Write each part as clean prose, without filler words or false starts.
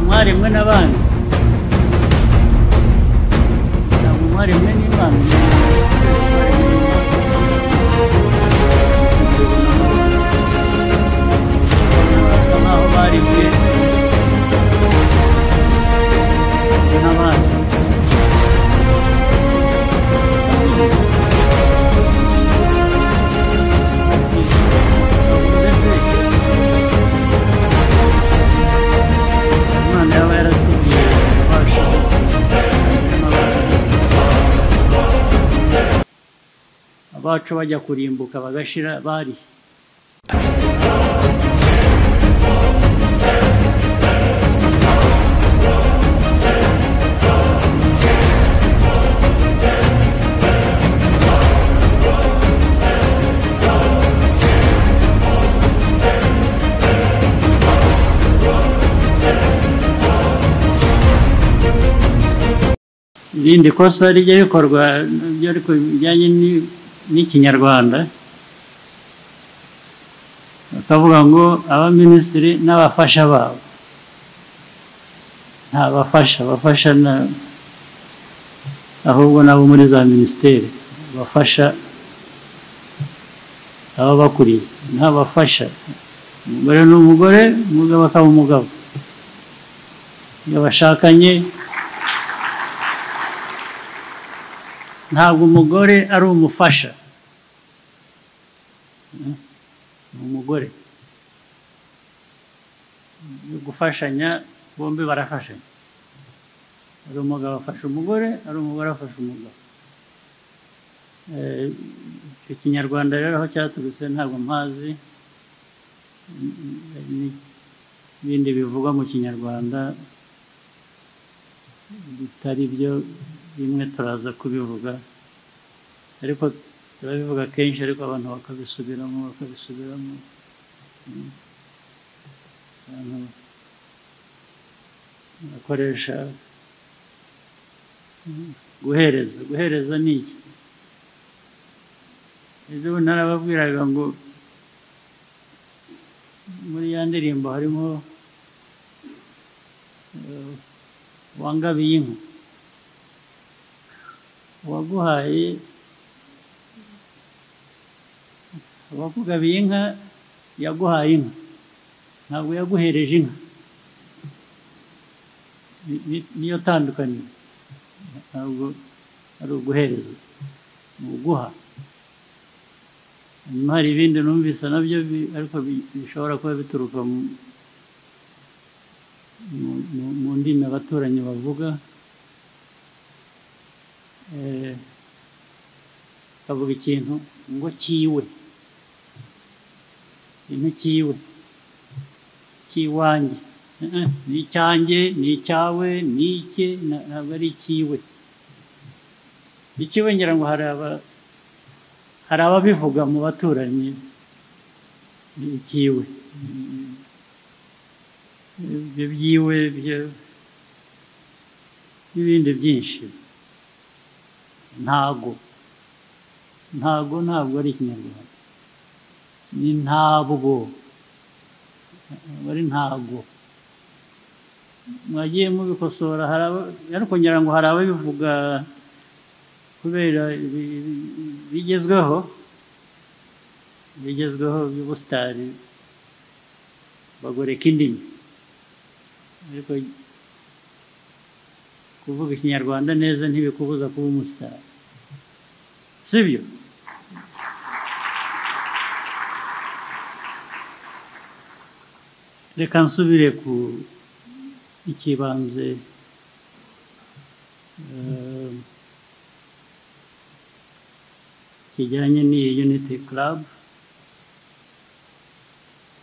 Mwaremwe n'abandi, ntabwo mwaremwe n'Imana. Basa nkaho baremwe n'abandi. Mbese Imana yaba yarasigiye ububasha abacu bajya kurimbuka bagashira bari. Irindi kosa rijya rikorwa nabyo ariko bijyanye n'Ikinyarwanda, bakavuga ngo abaminisitiri n'abafasha babo. Nta bafasha, bafasha ahubwo nabo muri za minisiteri bafasha ababakuriye, nta bafasha. Umugore ni umugore, umugabo akaba umugabo. Iyo bashakanye, ntabwo umugore ari umufasha, ni umugore. Gufashanya bombi barafashanya, ari umugabo afasha umugore, ari umugore afasha umugabo. Icyo Kinyarwanda rero aho cyaturutse ntabwo mpazi, n'ibindi bivugwa mu Kinyarwanda bitari byo bimwe turaza kubivuga, ariko turabivuga kenshi, ariko abantu bakabisubiramo bakabisubiramo. Abantu bakoresha guhereza. Guhereza ni iki? Ejo narababwiraga ngo muri ya ndirimbo harimo wangabiye inka, uwaguhaye, uwakugabiye inka yaguhaye inka, ntabwo yaguhereje inka. Niyo tandukaniro, ntabwo ari uguhereza, ni uguha. Hanyuma hari ibindi numvise nabyo ariko bishobora kuba bituruka mu ndimi abaturanyi bavuga. Bavuga ikintu ngo cyiwe, ikintu cyiwe, cyiwanjye, ni icyanjye, ni icyawe, ni icye, ntabwo ari icyiwe. Icyiwe ngira ngo hari ababivuga mu baturanyi, ni icyiwe, ibyo byiwe n'ibindi byinshi. Ntago, ntago ntabwo ari Ikinyarwanda, ni ntabwo, ari ntago. Mwagiye mubikosora, ariko ngira ngo hari ababivuga kubera bigezweho, bigezweho by'ubusitari, bagoreka indimi. Ariko kuvuga Ikinyarwanda neza ntibikubuza kuba umusitari, sibyo? Reka nsubire ku ikibanze kijyanye n'iyi Unity Club.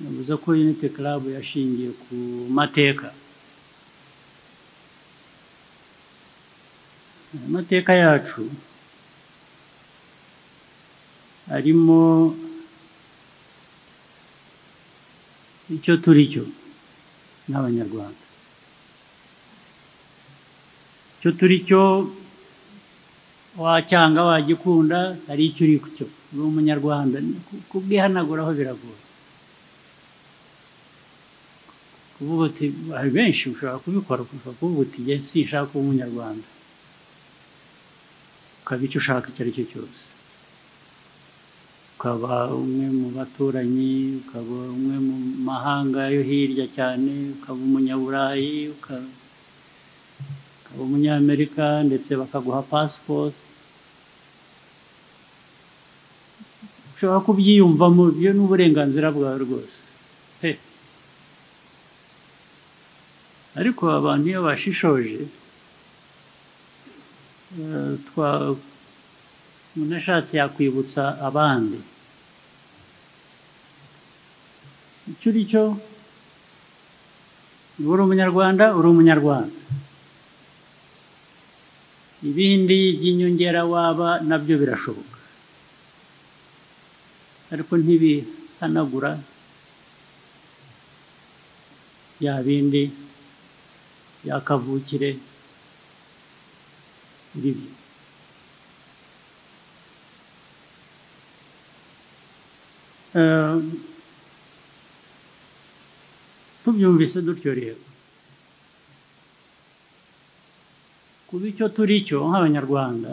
Navuze ko Unity Club yashingiye ku mateka. Amateka yacu arimo icyo turi cyo n'Abanyarwanda. Icyo turi cyo wacyanga wagikunda, hari icyo uri cyo, uri Umunyarwanda. Kubwihanaguraho biragoye, Kuvuga uti hari benshi ushobora kubikora, ushobora kuvuga uti njye sinshaka kuba umunyarwanda, ukaba icyo ushaka icyo ari cyo cyose, ukaba umwe mu baturanyi, ukaba umwe mu mahanga yo hirya cyane, ukaba umunyaburayi, ukaba umunyamerika, ndetse bakaguha passport. Ushobora kubyiyumvamo, ibyo ni uburenganzira bwawe rwose pe. Ariko abantu iyo bashishoje, umuntu ashatse yakwibutsa abandi icyo uri cyo. Uri umunyarwanda, uri umunyarwanda. Ibindi by'inyongera waba nabyo birashoboka, ariko ntibihanagura bya bindi bya kavukire bibyo. Tubyumvise dutyo rero, kuba icyo turi cyo nk'abanyarwanda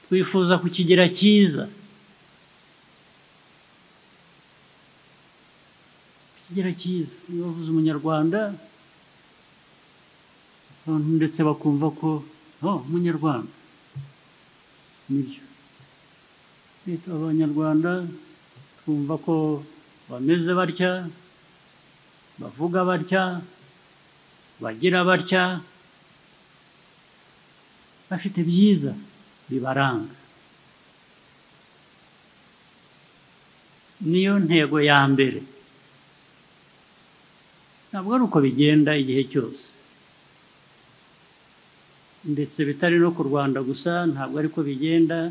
twifuza kukigira cyiza, kukigira cyiza. Niba bavuze umunyarwanda, abantu ndetse bakumva ko umunyarwanda nibyo. Abanyarwanda twumva ko bameze batya, bavuga batya, bagira batya, bafite byiza bibaranga. Niyo ntego ya mbere. Ntabwo ari uko bigenda igihe cyose, ndetse bitari no ku Rwanda gusa, ntabwo ariko bigenda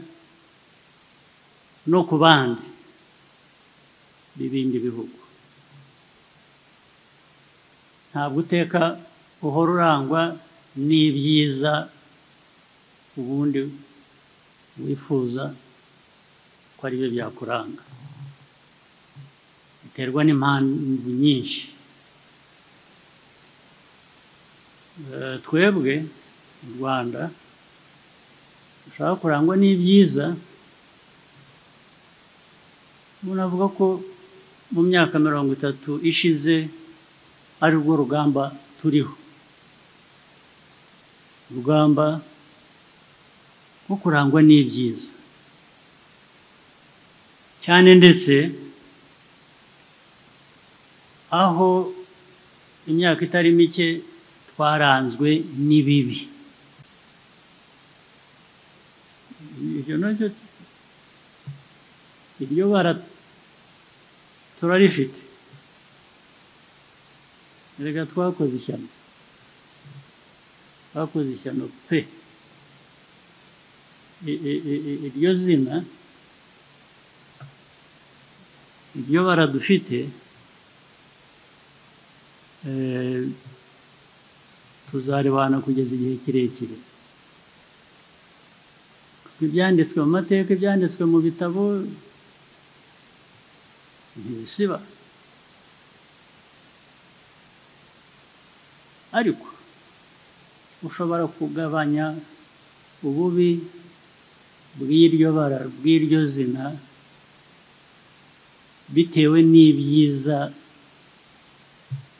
no ku bandi b'ibindi bihugu. Ntabwo uteka uhora urangwa n'ibyiza ubundi wifuza ko ari byo byakuranga, biterwa n'impamvu nyinshi. Twebwe mu Rwanda dushaka kurangwa n'ibyiza. Umuntu avuga ko mu myaka 30 ishize ari rwo rugamba turiho, urugamba rwo kurangwa n'ibyiza cyane, ndetse aho imyaka itari mike twaranzwe n'ibibi. Ibyo nacyo iryo bara turarifite. Erega twakoze ishyano, twakoze ishyano pe. Iryo zina, iryo bara dufite, tuzarebana kugeza igihe kirekire. Ibyanditswe mu mateka, ibyanditswe mu bitabo ntibisiba. Ariko ushobora kugabanya ububi bw'iryo bara, bw'iryo zina, bitewe n'ibyiza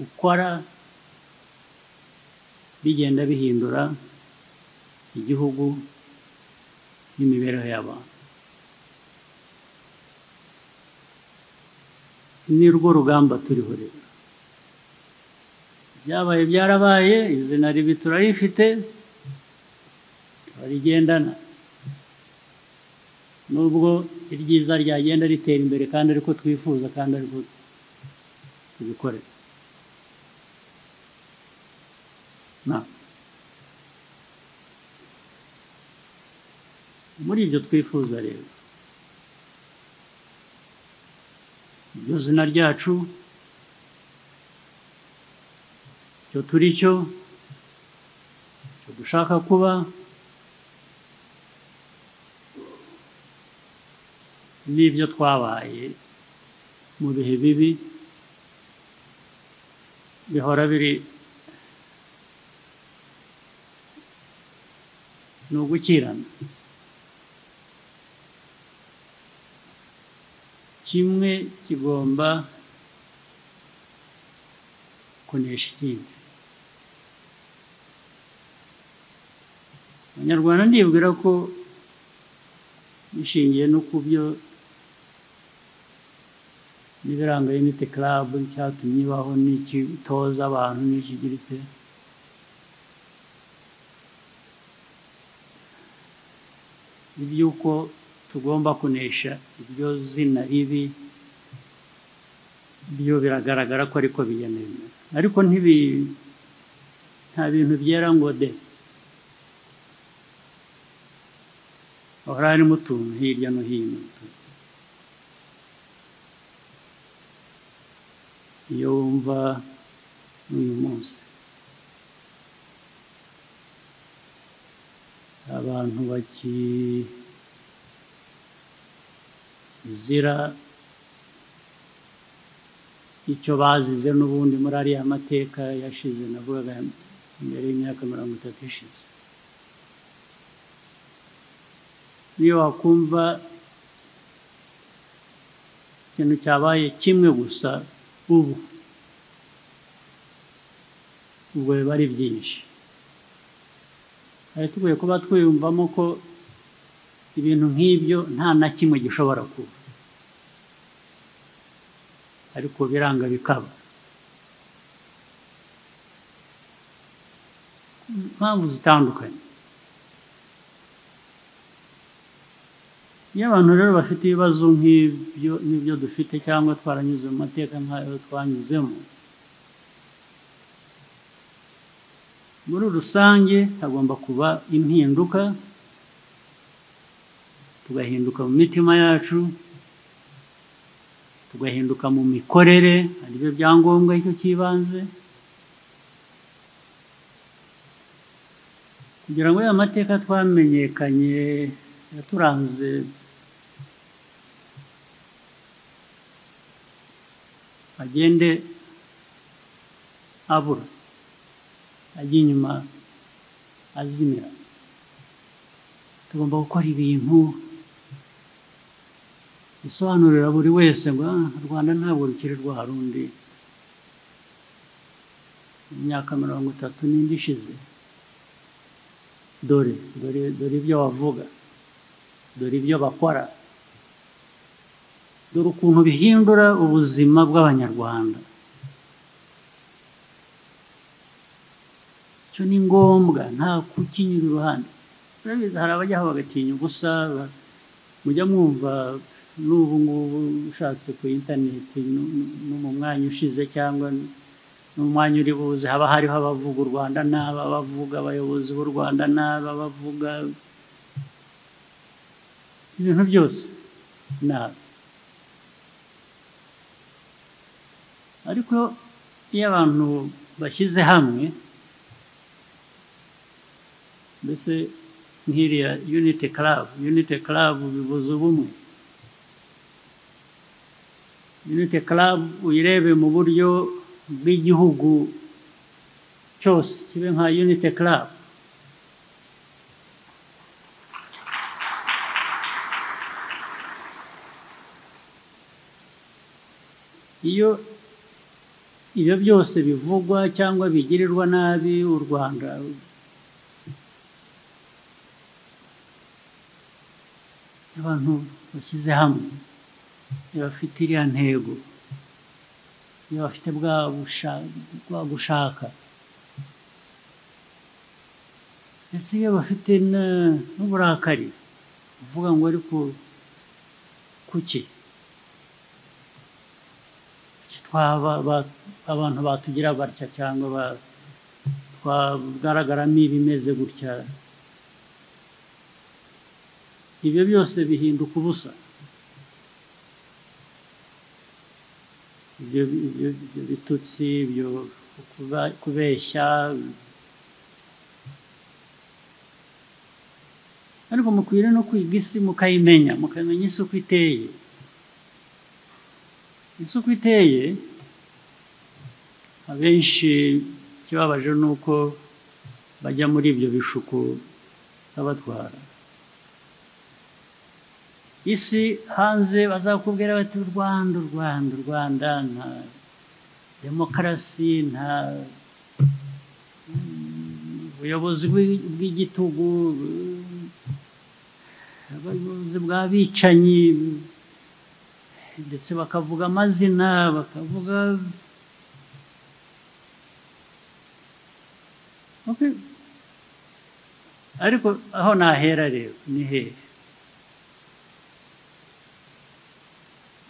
ukora bigenda bihindura igihugu n'imibereho y'abantu. Ni rwo rugamba turiho rero. Byabaye byarabaye, izina ribi turarifite, turarigendana, nubwo iryiza ryagenda ritera imbere kandi ariko twifuza kandi ariko tubikorera. Muri ibyo twifuza rero, iryo zina ryacu, icyo turi cyo, icyo dushaka kuba, n'ibyo twabaye mu bihe bibi Bihora biri ni ugukirana. Kimwe kigomba kunesha ikindi. Abanyarwanda ndibwira ko bishingiye no ku byo n'ibiranga Unity Club cyatumye ibaho n'ikitoza abantu n'ikigira ite, iby'uko tugomba kunesha iryo zina ribi byo biragaragara ko ariko bigenda, ariko nta bintu byera ngo de, ahora harimo utuntu hirya no hino. Iyo wumva n'uyu munsi abantu bakizira icyo bazize n'ubundi muri ariya mateka yashize, navugaga mbere y'imyaka 30 ishize, niyo wakumva ikintu cyabaye kimwe gusa ubu ubwo biba ari byinshi. Hari tugoye kuba twiyumvamo ko ibintu nk'ibyo nta na kimwe gishobora kuba, ariko biranga bikaba impamvu zitandukanye. Iyo abantu rero bafite ibibazo nk'ibyo n'ibyo dufite cyangwa twaranyuze mu mateka nk'ayo twanyuzemo, muri rusange hagomba kuba impinduka, tugahinduka mu mitima yacu, tugahinduka mu mikorere, aribyo byangombwa icyo kibanze, kugira ngo ya mateka twamenyekanye yaturanze agende abura, ajya inyuma azimira. Tugomba gukora ibintu bisobanurira buri wese ngo u Rwanda ntabwo rukiri rwa rundi imyaka 30 n'indi ishize. Dore dore dore ibyo bavuga, dore ibyo bakora, dore ukuntu bihindura ubuzima bw'Abanyarwanda. Icyo ni ngombwa, nta kukinyura iruhande. Urabizi hari abajyaho bagatinya ubusa, mujya mwumva n'ubu ngubu ushatse ku interineti no mu mwanya ushize cyangwa n'umwanya uri buze, haba hariho abavuga u Rwanda nabi, abavuga abayobozi b'u Rwanda nabi, abavuga ibintu byose nabi. Ariko iyo abantu bashyize hamwe, mbese nk'iriya Unity Club, Unity Club bivuze ubumwe. Unity Club uyirebe mu buryo bw'igihugu cyose, kibe nka Unity Club. Iyo ibyo byose bivugwa cyangwa bigirirwa nabi u Rwanda, abantu bashyize hamwe, iyo bafite iriya ntego, iyo bafite bwa gushaka, ndetse iyo bafite n'uburakari, uvuga ngo ariko kuki abantu batugira batya cyangwa twagaragaramo ibimeze gutya, ibyo byose bihinduka ubusa. Ibyo bitutsi, ibyo kubeshya, ariko mukwiriye no kwiga isi mukayimenya, mukamenya isi uko iteye. Isi uko iteye, Abenshi ikibabaje ni uko bajya muri ibyo bishuko babatwara. Isi hanze bazakubwira bati u Rwanda, u Rwanda, u Rwanda nta demokarasi, nta ubuyobozi bw'igitugu, abayobozi bw'abicanyi, ndetse bakavuga amazina, bakavuga okay. Ariko aho nahera rero ni hehe?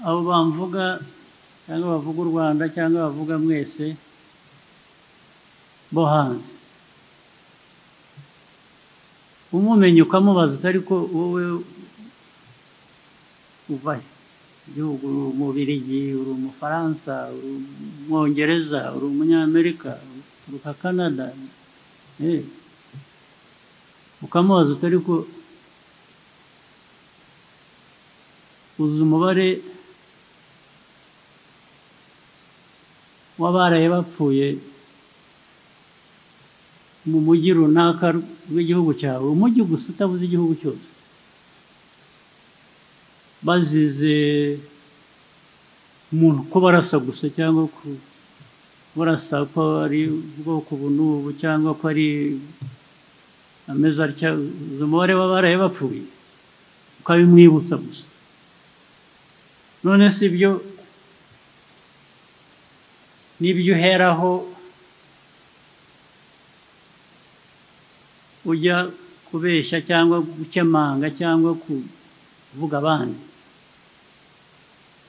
Abo bamvuga cyangwa bavuga u Rwanda cyangwa bavuga mwese bo hanze, umumenye ukamubaza utari ko wowe uva he? Igihugu, uri Umubirigi, uri Umufaransa, uri Umwongereza, uri Umunyamerika, uturuka Canada, ukamubaza utari ko uzi umubare w'abaraye bapfuye mu mujyi runaka w'igihugu cyawe, umujyi gusa utabuze igihugu cyose, bazize umuntu ko barasa gusa, cyangwa barasa ko ari ubwoko ubu n'ubu, cyangwa ko ari ameze atya, uzi umubare w'abaraye bapfuye, ukabimwibutsa gusa. None si ibyo n'ibyo uheraho ujya kubeshya cyangwa gukemanga cyangwa kuvuga abandi,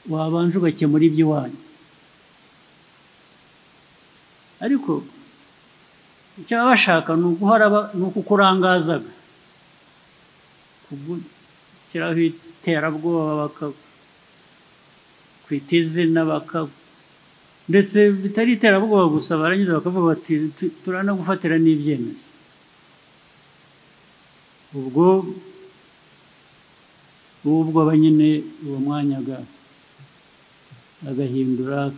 wabanje ugakemura iby'iwanyu. Ariko icyo baba bashaka ni uguhora ni ukukurangazaga, kugushyiraho iterabwoba, bakakwita izina, ndetse bitari iterabwoba gusa, barangiza bakavuga bati turanagufatira n'ibyemezo. Ubwo ubwo nyine uwo mwanya agahindura,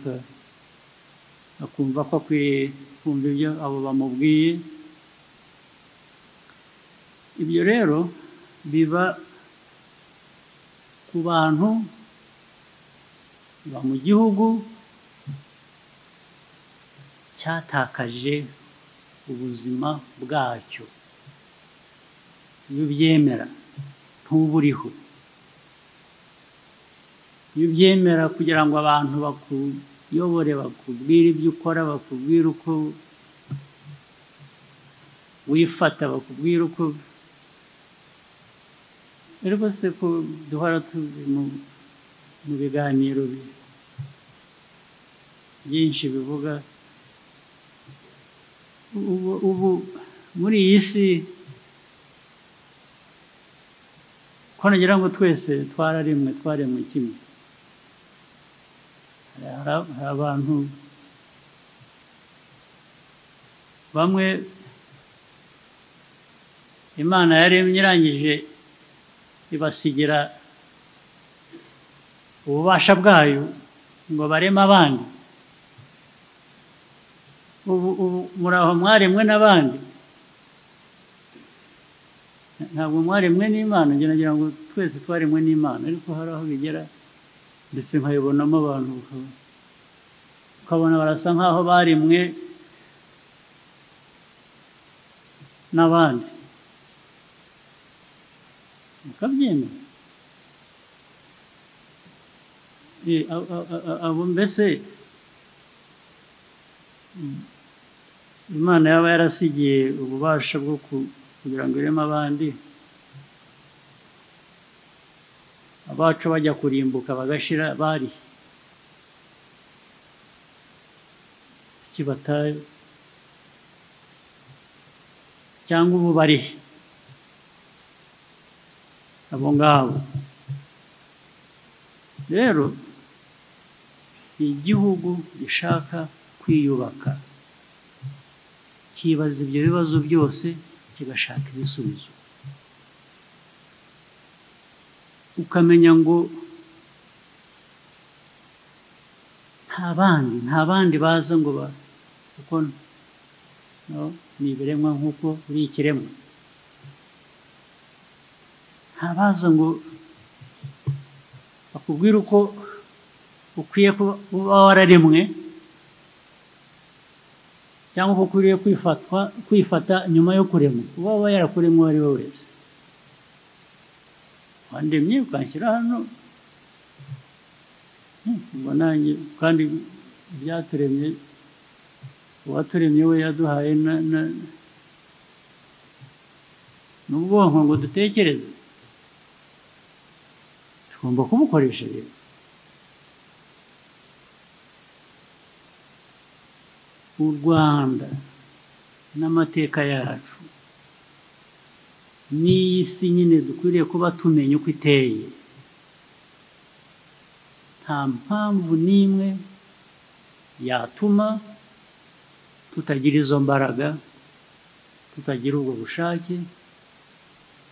akumva ko akwiye kumva ibyo abo bamubwiye. Ibyo rero biba ku bantu, biba mu gihugu cyatakaje ubuzima bwacyo. Iyo ubyemera ntuburiho, iyo ubyemera kugira ngo abantu bakuyobore, bakubwire ibyo ukora, bakubwire uko wifata, bakubwire uko, ariko se ko duhora turi mu biganiro byinshi bivuga ubu muri iyi si, ko nagira ngo twese twararemwe, twaremwe kimwe. Hari abantu bamwe Imana yaremye irangije ibasigira ububasha bwayo ngo bareme abandi. Ubu muri aho mwaremwe n'abandi, ntabwo mwaremwe n'Imana. Njye nagira ngo twese twaremwe n'Imana, ariko hari aho bigera ndetse nkayibonamo abantu ukabona barasa nkaho baremwe n'abandi, mukabyemera. Abo mbese Imana yaba yarasigiye ububasha bwo kugira ngo ireme abandi, abacu bajya kurimbuka bagashira bari kibataye, cyangwa ubu bari abo ngabo. Rero igihugu gishaka kwiyubaka kibaza ibyo bibazo byose, kigashaka ibisubizo. Ukamenya ngo nta bandi baza ngo Kuko ni ibiremwa nk'uko uri ikiremwa. Ntabaza ngo bakubwire uko ukwiye kuba wararemwe cyangwa uko ukwiriye kwifata nyuma yo kuremwa. Uba yarakuremwe uwo ari we wese. Wandemye ukanshyira hano, ubwo nanjye kandi byaturemye, uwaturemye we yaduhaye n'ubwonko ngo dutekereze, tugomba kubukoresha rero. U Rwanda n'amateka yacu n'iyi si nyine dukwiriye kuba tumenya uko iteye. Nta mpamvu n'imwe yatuma tutagira izo mbaraga, tutagira ubwo bushake,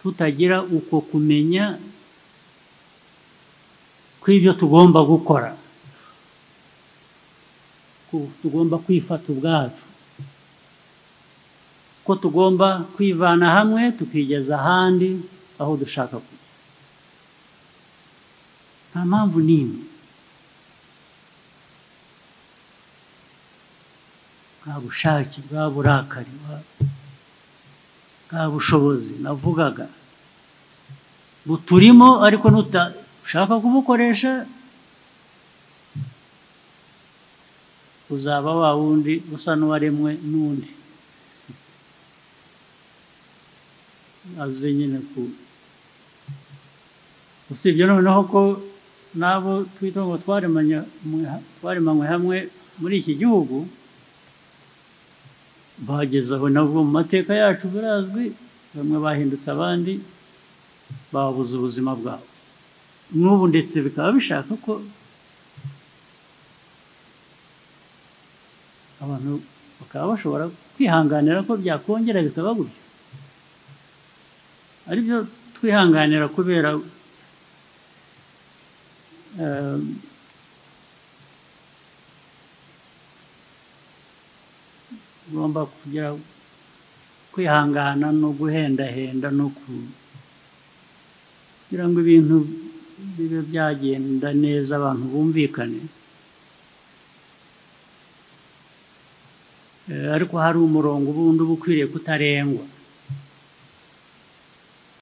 tutagira uko kumenya kw'ibyo tugomba gukora, tugomba kwifata ubwacu, ko tugomba kwivana hamwe tukigeza ahandi aho dushaka kujya. Nta mpamvu n'imwe. Bwa bushake, bwa burakari, bwa bushobozi navugaga buturimo, ariko nutashaka kubukoresha uzaba wa wundi usa n'uwaremwe n'undi. Aze nyine ku usibye noneho ko nabo twita ngo twaremanywe hamwe muri iki gihugu, bageze aho nabwo mu mateka yacu birazwi, bamwe bahindutse abandi babuze ubuzima bwabo. N'ubu ndetse bikaba bishaka ko abantu bakaba bashobora kwihanganira ko byakongera bikaba gutyo. Aribyo twihanganira kubera ugomba kugira kwihangana no guhendahenda no kugira ngo ibintu bibe byagenda neza, abantu bumvikane. Ariko hari umurongo ubundi uba ukwiriye kutarengwa.